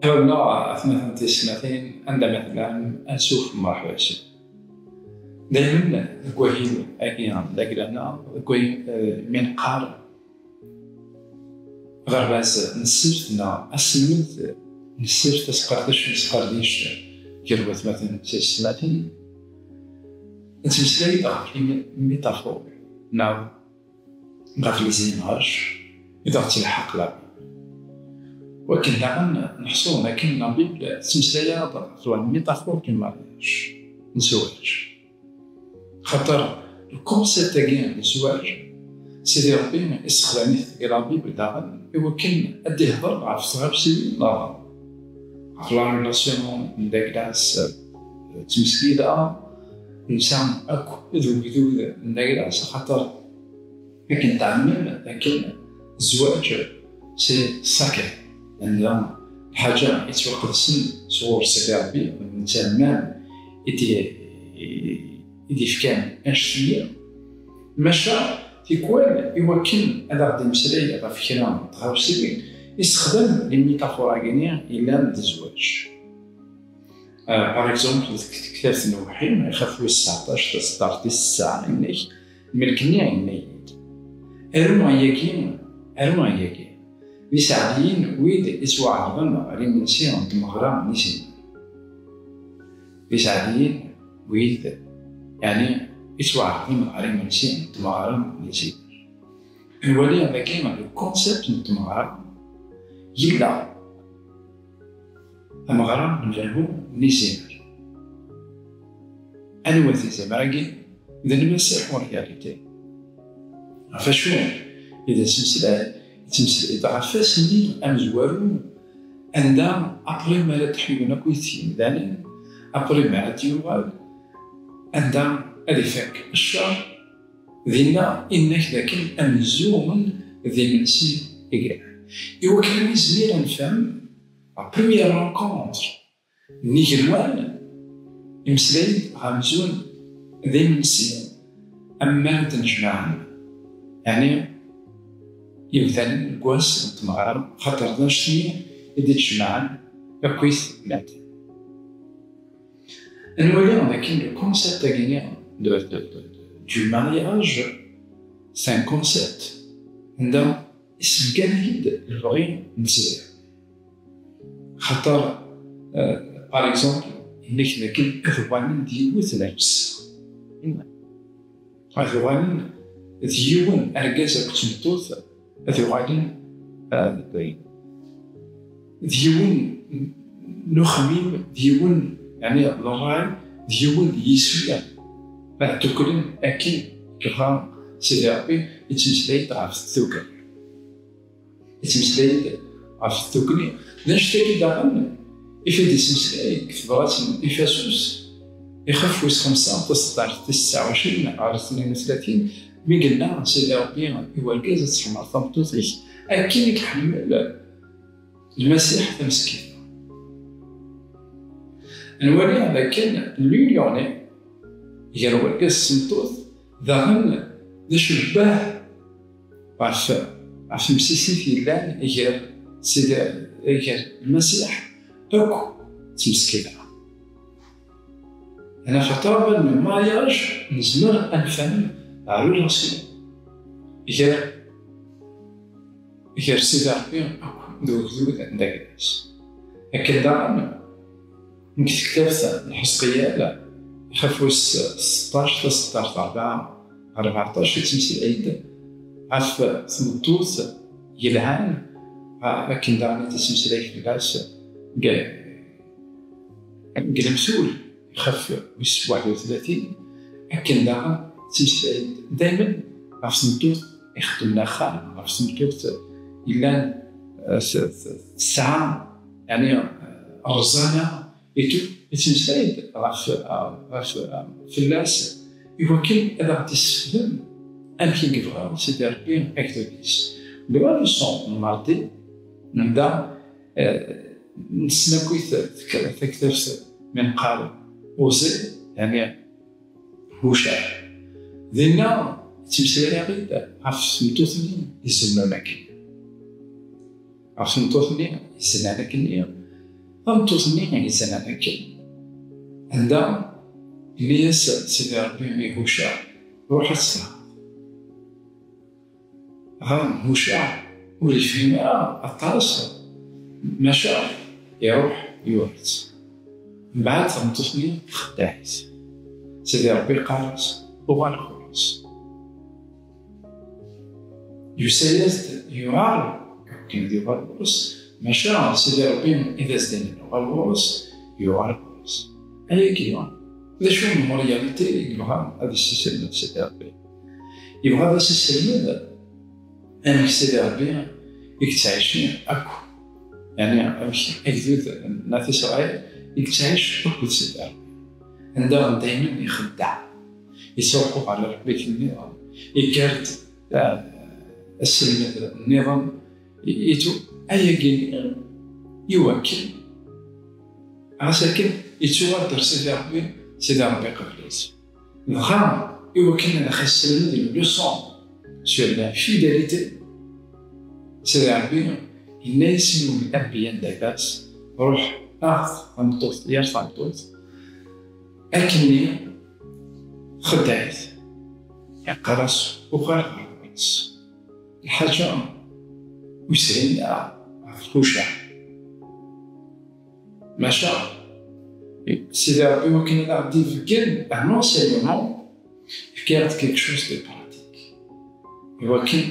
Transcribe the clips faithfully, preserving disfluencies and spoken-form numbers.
Ḥawleɣ atmaten tisetmatin anda ma tellam, ansuf, mṛeḥba yes-wen. Daymen deg wahil-agi d agla-nneɣ, deg wayen, eh, mi neqqar aɣerbaz n ssebt neɣ aselmed n ssebt, asqerdec n sqerdic gar watmaten tisetmatin, nettmeslay ɣef les métaphores neɣ ɣef les images i d aɣ-tt-ilḥeq la Bible. Wakken daɣen neḥṣu akken la Bible tettmeslay-aɣ-d ɣef la métaphore du mariage, n zzwaǧ. Xaṭer le concept-agi n zzwaǧ, Sidi Ṛebbi issexdam-it deg la Bible daɣen i wakken ad d-ihder ɣef tɣawsiwin nniḍen, ɣef la relation n dagla s tmesgida, netta akk d ugdud n dagla, s axaṭer akken tɛemmem akken zzwaǧ c'est sacré, anda lḥaǧa yettwaqedsen sɣur Sidi Ṛebbi, d netta mam i d-, i d-ifkan annect-nni. Maca tikwal, i wakken ad aɣ-d-imeslay ɣef kra n tɣawsiwin, issexdam les métaphores-agi-nni yellan d zzwaǧ. Ah, par exemple, deg tektabt n Uwḥi, ixef wis tseɛṭac, taseddart tis tesɛa, yenna-k, lmelk-nni yenna-yi-d: "Aru ayagi, aru ayagi, d iseɛdiyen wid ittwaɛerḍen ɣer imensi n tmeɣra n Izimer." D iseɛdiyen wid, yeɛni, ittwaɛerḍen ɣer imensi n tmeɣra n Izimer. Nwali dagi le concept n tmeɣra yella. Tameɣra n lehhu n Izimer. Anwa-t Izimer-agi? D Lmasiḥ en réalité. Ɣef acu i d asemslay? Yettmeslay-d ɣef wass-nni amezwaru anda, après mi ara d-ḥeyyen akk yimdanen, après mi ara d-yuɣal, anda ad ifak ccer, dinna inna-k dakken amzun d imensi i yellan. Iwakken ad nizmir ad nefhem, la première rencontre n igenwan, imeslay-d ɣef amzun d imensi am mi ara d-nnejmaɛen, yeɛni imdanen deg wass n tmeɣra, xaṭer d annect-nni i d-ittjemɛen akkit medden. Nwali dakken le concept-agi-nni de, de, de, de, du mariage, c'est un concept anda isebgan-iyi-d lebɣi n Sidi. Xaṭer, euh, par exemple, inna-k dakken ad uɣalen d yiwet n lmessa. Ad uɣalen d yiwen argaz akked tmeṭṭut, ad uɣalen, euh, d yiwen n uxemmim, d yiwen, yeɛni, n ṛṛay, d yiwen n yiswi. Ad dduklen akken yebɣa Sidi Ṛebbi. Yettmeslay-d ɣef tdukli. Yettmeslay-d ɣef tdukli. D annect-agi daɣen i fi d-yettmeslay deg tebrat n Ifasus, ixef wis xemsa, taseddart tis tesɛa u ɛecrin ɣer tnin u tlatin, mi yenna Sidi Ṛebbi i wergaz: "Ad tḥemmleḍ tameṭṭut-ik akken i iḥemmel Lmasiḥ tameskit." Nwali dakken l'union-nni gar wergaz d tmeṭṭut daɣen d acebbah ɣef, ɣef temsisit yellan gar Sidi, gar Lmasiḥ akk d tmeskida. Ana xaṭer le mariage nezmer ad nefhem la relation gar, gar Sidi Ṛebbi akk d ugdud n dagla-s. Akken daɣen deg tektabt n Ḥezqiyal, ixef wis seṭṭac, taseddart ṛebɛa ɣer rbeɛṭac, yettmeslay-d ɣef tmeṭṭut yelhan, akken daɣen i d-yettmeslay fell-as deg, deg Lemtul, ixef wis waḥed u tlatin, akken daɣen yettmeslay-d daymen ɣef tmeṭṭut ixeddmen axxam, ɣef tmeṭṭut yellan, eh, s-, s-, tesɛa, yeɛni, eh, rrẓana, et tout, yettmeslay-d ɣef, ɣef, fell-as, iwakken ad aɣ-d-issefhem amek i yebɣa Sidi Ṛebbi agdud-is. Deg la leçon n mardi, nda, eh, nessen akkit tak-, taktabt mi neqqar Oser, yeɛni Hucaɛ. Dinna, yettmeslay-aɣ-id ɣef tmeṭṭut-nni izemren akken. Ɣef tmeṭṭut-nni izemren akken-nni, Tameṭṭut-nni i yezzan akken, anda yenna-yas Sidi Ṛebbi i Hucaɛ: "Ruḥ ad tesleḍ." Ɣa Hucaɛ ur yefhim ara aṭas, maca iruḥ yuɣ-itt. Mbeɛd tameṭṭut-nni txeddeɛ-it. Sidi Ṛebbi yeqqar-as: "Uɣal ɣur-s." Yusa-yas-d yuɛer akken ad yuɣal ɣur-s, maca Sidi Ṛebbi i d as-d-yennan: "Uɣal ɣur-s", yuɣal ɣur-s. Ayagi d acu n réalité i yebɣa ad as-isselmed Sidi Ṛebbi? Yebɣa ad as-isselmed amek Sidi Ṛebbi i yettɛici akk, yeɛni amek agdud n At Isṛayil i yettɛic akked Sidi Ṛebbi, anda daymen ixeddeɛ, yettruḥu ɣer lmeqbert nniḍen, iger-d, ah, aselmed nniḍen, itu ayagi iwakken, ɣas akken, yettuɣal-d ar Sidi Ṛebbi, Sidi Ṛebbi iqbel-it. Dɣa, iwakken ad aɣ-isselmed une leçon sur la fidélité, Sidi Ṛebbi yenna-yas i anbiya n dayt-as: "Ruḥ, aɣ tameṭṭut, yir tameṭṭut, akkenni txeddeɛ-it." Yeqqar-as: "Uɣal ɣer ɣur-s." Lḥaǧa ur yesɛin ara ɣef Hucaɛ. Maca, Sidi Ṛebbi, wakken ad aɣ-d-ibeggen un enseignement, yefka-aɣ-d quelque chose de pratique. Iwakken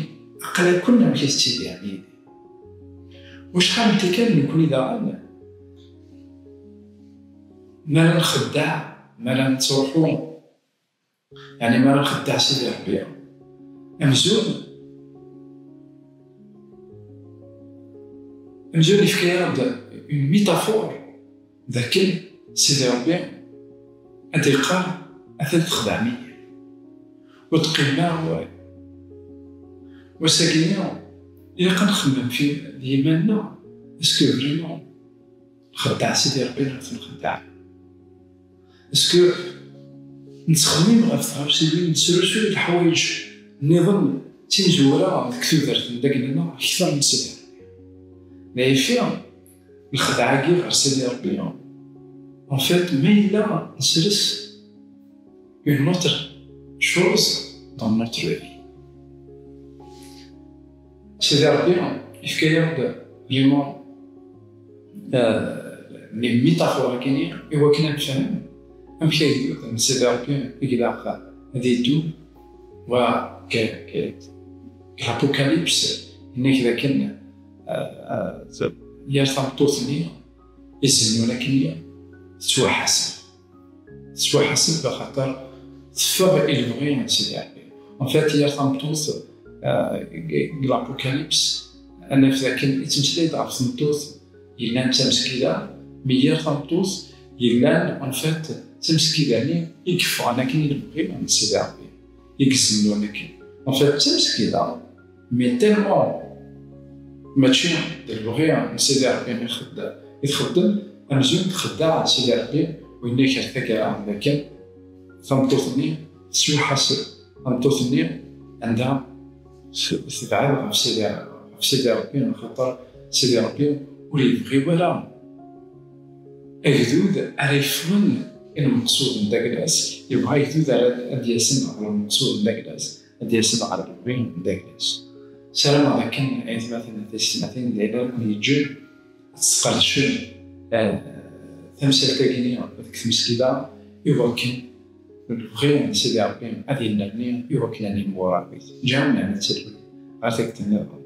aql-aken amek i tettidirem yid-i. Wacḥal n tikkal nekni daɣen, mi ara nxeddeɛ, mi ara nettruḥu, yeɛni mi ara nxeddeɛ Sidi Ṛebbi, amzun, amzun yefka-yaɣ-d une métaphore dakken Sidi Ṛebbi ad d-yeqqar: "Atan txedɛem-iyi." Ur d-qqim ara awal. Wass-agi-nni, ilaq ad nxemmem fi, d yiman-nneɣ, est-ce que vraiment nxeddeɛ Sidi Ṛebbi neɣ ur t-nxeddeɛ? Est-ce que nettxemmim ɣef tɣawsiwin, nesrusuy leḥwayeǧ nniḍen d timezwura deg tudert n dagni-nneɣ akter n Sidi Ṛebbi? D ayefki lxedɛa-agi ɣer Sidi Ṛebbi. En fait, ma yella nesres une autre chose dans notre vie. Sidi Ṛebbi yefka-yaɣ-d vraiment, euh, les métaphores-agi-nni i wakken ad nefhem amek agdud n Sidi Ṛebbi i ilaq ad iddu, wa ke, ke, ke l'Apocalypse, yenna-k dakken, euh, euh, yir tameṭṭut-nni, izennun akkenni, tettwaḥaseb. Tettwaḥaseb axaṭer teffeɣ i lebɣi n Sidi Ṛebbi. En fait, yir tameṭṭut, euh, deg l'Apocalypse, ad naf dakken yettmeslay-d ɣef tmeṭṭut yellan d tameskida, mi yir tameṭṭut yellan, en fait, d tameskida-nni i yeffɣen akken i lebɣi n Sidi Ṛebbi, i izennun akken. En fait, d tameskida, mais tellement mačči d lebɣi n Sidi Ṛebbi i txeddem, i txeddem, amzun txeddeɛ Sidi Ṛebbi, u yenna-k ar taggara dakken tameṭṭut-nni tettwaḥaseb, tameṭṭut-nni anda s-, tebɛed ɣef Sidi, ɣef Sidi Ṛebbi, axaṭer Sidi Ṛebbi ur yebɣi wara agdud ara yeffɣen i lmeqsud n dagla-s, yebɣa agdud ara ad d-yasen ɣer lmeqsud n dagla-s, ad d-yasen ɣer lebɣi n dagla-s. Ssarameɣ dakken aytmaten d tiyessetmatin d ayen ara ken-yeǧǧen ad tesqerdcem, eh, tamsalt-agi-nni deg tmesgida, i wakken lebɣi n Sidi Ṛebbi ad yennerni, i wakken ad nimɣur akkit. Ǧǧiɣ-wen netteddu ɣer taggara nniḍen.